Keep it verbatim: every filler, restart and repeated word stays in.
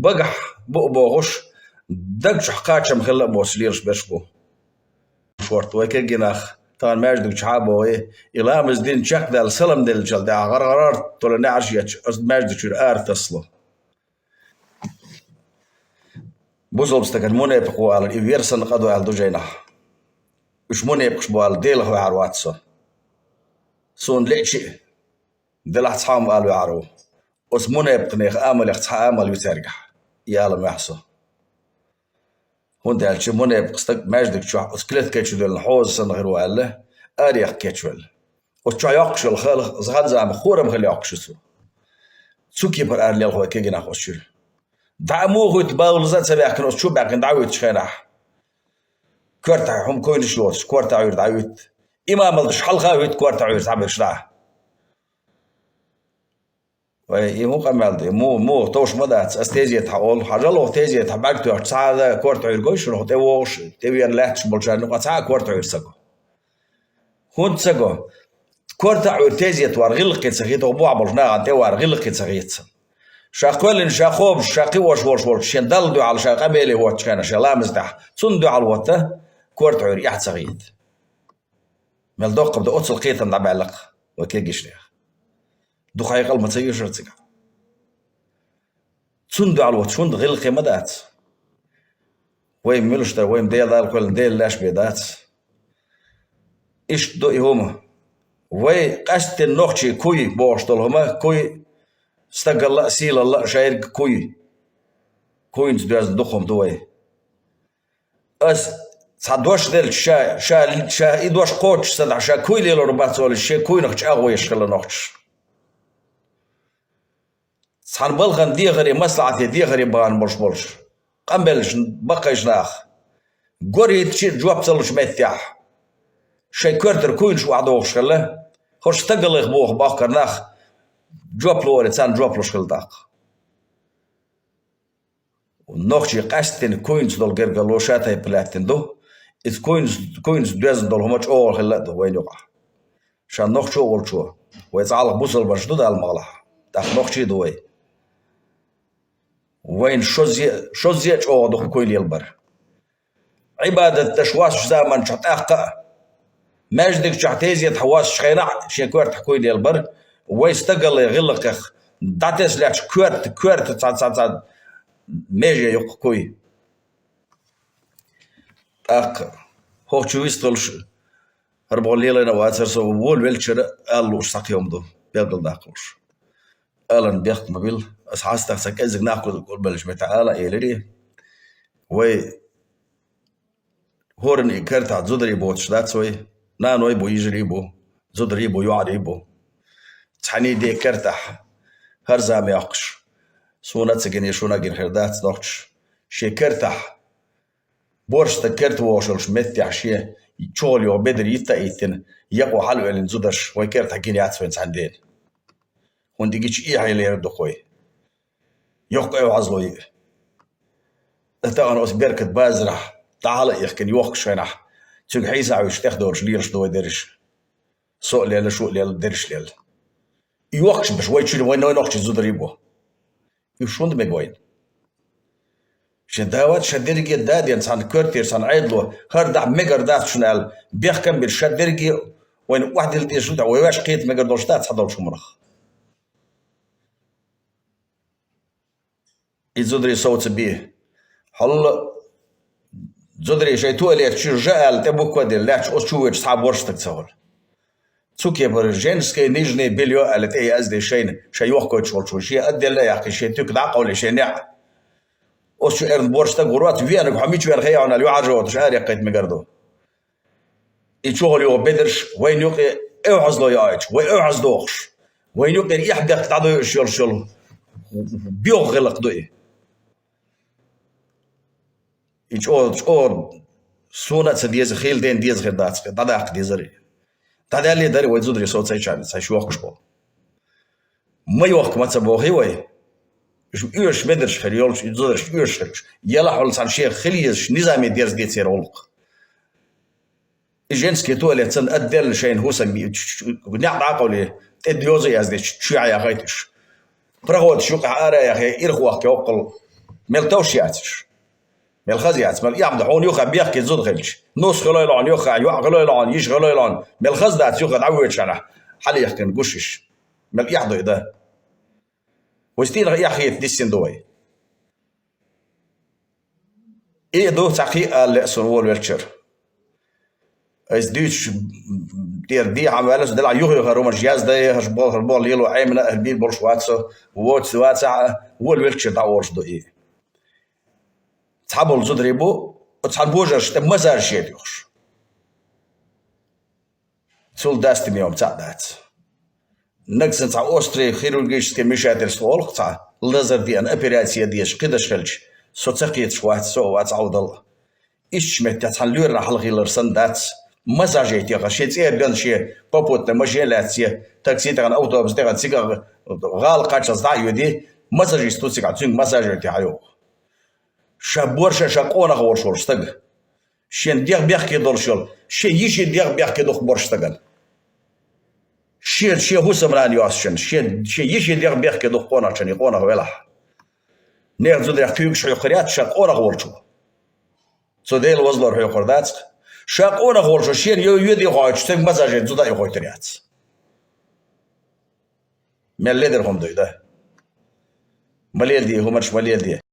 Багахь бу а бохуш, даг чохь кхачам хилла а боцуш лелаш берш бу. Шорта вай кегий нах, тахана маьждиг чохь а бохий, и ламаз дина чекхдаьлла салам деллачул тӀаьхьа гӀар-гӀар-гӀар а толу неӀарш етташ, аса маьждиг чуьра ара тасало. Бусалба стагана мунепакъ ву аьлла, и вер санна къа ду аьлла ду жайнахь. Уьш мунепакъаш бу аьлла, Делах ваьхьар вац со. Суна леъча а, делахь цхьа хӀума ала ваьхьар ву. Оцу мунепакънех амалех цхьа амал ю цаьргахь, и ала моьху со. ХӀунда аьлча мунепакъ стаг маьждиг чохь оцу клетка чу девлла хьоза санна хир ву аьлла, арех кечвелла. Оцу чохь йоккхуш йолу хала, хан-зама хӀораммо хила йоккхуш ю цо. Цу кепара ара лелхо кегий нах оцу чуьра. ДӀа а муха хӀуьтту, баллаза а ца баьхкина, оцу чу баьхкина дӀахӀуьттуш хенахь, коьртахь хӀума куйнаш йоцуш, коьртахь Ӏуьйра дӀахӀуьтту. Имамал даш хьалха а хӀуьтту коьртахь Ӏуьйра дӀабуьгуш дӀа. Вай, и хӀун къамел ду? Муха, муха, товш ма дац, аса тезетахь олу. Хьажал, оха тезетахь бӀаьрг тоьхча, цхьа а коьртахь Ӏуьйра гой шуна, оха тӀевогӀуш, тӀевеана лаьтташ болчарна юкъа цхьа а коьртахь Ӏуьйра ца го. ХӀунда ца го? Коьртахь Ӏуьйра тезет вар гӀиллакхе ца хета, оха бохь болчу нахана тӀе вар гӀиллакхе ца хета цунна. Ша кхоьллина, ша кхобуш, ша кхиош волуш волчу шен Далла дуьхьал, ша къамеле воцучу хенахь, шен ламаз тӀехь, цунна дуьхьал ватта, коьртахь Ӏуьйра эхь ца хета. Мел доккха ду оццул кхетам дӀабаьллакх вай кегийчех. Дукха хьекъал ма ца оьшура цигахь. Цунна дуьхьал воцуш хӀунда гӀиллакхе ма дац? Вай муьлш дара, вай Дела Дала кхоьллина Дела лаьш бен дац. Иштта ду и хӀума. Вай къаьсттина нохчий куй бохуш долу хӀума, куй стагалла а, сийлалла а шайриг куй. Куйнца доьзна дукха хӀума ду вай. Ас цхьа дош делча, ша, ша, ша и дош кхочуш ца дахь, ша куй лелор бац олуш, шен куйнах чӀагӀо еш хилла нохчаш. Цхьана балхана дехаре, маслахьате дехаре бахана болуш болуш, къамбеллачу баккхайчу наха, гор хӀиттачи а жоп ца лучу меттехь, шайн коьртара куйнаш охьадохуш хилла, хӀорш стагаллех боху бохкар нах, жоп ло аьлла, царна жоп луш хилла тӀаккха. Нохчий къаьсттина куйнца долу гергарло ша тайпа лаьттина ду. Иза куйнца, куйнца доьзна долу хӀума чӀогӀа хилла а ду вайна юкъахь. Ша нохчо а волчо, вай цхьалха бусалбанаш ду Далла махалахь, тӀаккха нохчий а ду вай. Вайна шозза а, шозза а чӀогӀа ду кху куй лелабар. Ӏибадат даш воссачу заманчохь тӀаккха а, маьждиг чохь тезетахь воссачу хенахь а шен коьртахь куй лелабар, вай стагалле гӀиллакхех дӀатеслаьчу коьрта, коьрта цхьа, цхьа, цхьа меже ю кху куй. ТӀаккха хӀокху чу вистхуьлуш, хӀара боху лелайна а вацара со, волавеллачара ала лууш цхьа кхин хӀума ду, билгалдаккха лууш. Алан бехк ма билла, аса хьастагӀа сан кӀеззиг нах гулбеллачу метта ала а элира. Вай хӀоранна и кертахь зударий боцуш дац вай, наной бу, йижарий бу, зударий бу, йоӀарий бу. Цхьаьний де кертахь, хӀара зама йоккхуш, суна а ца гина, шуна а гина хир дац нохчаш. Шен кертахь, борша стаг керта вогӀуш йолчу меттехь шен чухула йогӀу бедар йитта а йиттина, якъо хьалавеллина зударш вайн кертахь гина яц вайн цхьаьна дена. ХӀунда и гича эхье лер ду-кх вай. Йоккха эвхьазло ю. Тахана оцу беркат базарахь дӀахьала а ихкина, йохкуш хенахь, цуьнга хьийса а хьуьйсуш, тӀехдолуш лелаш ду вай дерриш. Со а лелла, шу а лелла, дерриш лелла. И йохкуш берш вай чуьра, вай нохчийн зударий бу. Уьш хӀунда мега вайна? Шен да вац, ша дерриге а даден цхьана коьртера, цхьана Ӏедало, хӀара дахь мегар дац шуна аьлла, бехкам бина ша дерриге а вайна охьадилла дезаш ду, вай ваьш кхета мегар долуш дац цхьадолчу хӀуманах. И зударий сов ца бе. Хьалла зударий шайн туалет чуьра жа аьлла, тӀе буква а делла, лаьтташ оцу чу воьдуш цхьа а борша стаг ца хуьлу. Цу кепара женское нижнее бельё аьлла тӀе яздеш шайна, шайн йохкуьйтуш волчо, шен а делла а яьккхина, шен туька дӀа а къовлий, шен неӀ. Оцу чу эрна борша стаг гур вац, веанарг хьо мича веана ха яхьуна аьлла, юьхьӀаьржа йоцуш, арекхайта мегар ду. И чухула йогӀу бедарш вайна юкъе эвхьазло йоуьйтуш, вай эвхьаздохуш, вайна юкъера эхь-бехк дӀадойуш йолуш йолу боьха гӀиллакх ду и. И чӀогӀа, чӀогӀа суна а ца деза, хийла ден деза хир дац, дӀадаккха дезара. ДӀадаьлле дара вай зударий сов цайчарна, цайш йохкуш болу. Ма йохка ма ца бохий вай. Уьш оьшуш бедарш хир йолуш, и зударш оьшуш хир уьш. Яла хьула цхьана шех хила езаш, низаме дерзаде церан гӀуллакх. И женский туалет санна, отдельно шайна хӀусам бе, неӀ дӀа а къовлий, тӀе доьза а яздеш, чу яхайта уьш. Проходаш юкъахь ара а яхъе, ирх вахка йоккхал Мел товш яц уж. Мел хаза яц, мел эхь да хьона юха бехке зуда хилча. Нус хилойла хьона юха, йоӀ хилойла хьона, йиша хилойла хьона. Мел хаза дац юха дӀавоьдуча хана хьалъехкина гуш йиш. Мел эхь да и да. Вай стенах эхь хета диссина ду вай. И ду цхьа кхы а ала лаьа сона волавелча. Айса дуьйцуш тӀера дехьа ваьлла со, делахь юха-юха романаш яздаь, хӀара болх, хӀара болх лело Ӏемина а, хӀара бийр болуш вац со, воцу вацахь а, волавелча дӀаолуш ду и. Цхьаболу зударий бу, оцу цхьана божаршна тӀе массажаш яйта юхуш. Цул дастаме хӀума цхьаъ дац. Нагахь санна цхьа острый хирургический вмешательство олу-кх цхьа, лазар деана операци ян дезаш кхидӀа хилча, со ца кхеташ вац, со а вац Ӏовдал. Иштта меттехь цхьана лоьрана хьалха хилар санна дац. Массаж яйта яхара, шен цӀера ган, шен попутно машен лаьцна, такси тӀехь, автобус тӀехь, цигахь гӀала кхаччалц дӀа а йоьдий, массажист ву цигахь, цуьнга массаж яйта хьайогӀу. Ша борша, ша къонах волуш волу стаг. Шен дегӀ бехке долуш йолу, шен йишин дегӀ бехке дукха борш стагана. Шен, шен хӀусамнана йоцучун, шен, шен йишин дегӀ бехке дукха къонахчун, и къонах велахь. Нехан зударех куьйгаш хьоькхур яц ша къонах волчо. Цо Делан вазалора хьоькхур дац-кх. Ша къонах волчо шена йо-, йоьдий хоуьйтуш, цуьнга массаж яйта зуда а йохуьйтур яц. Мел ледара хӀума ду и да. Ма леладе, хӀуманаш ма леладе.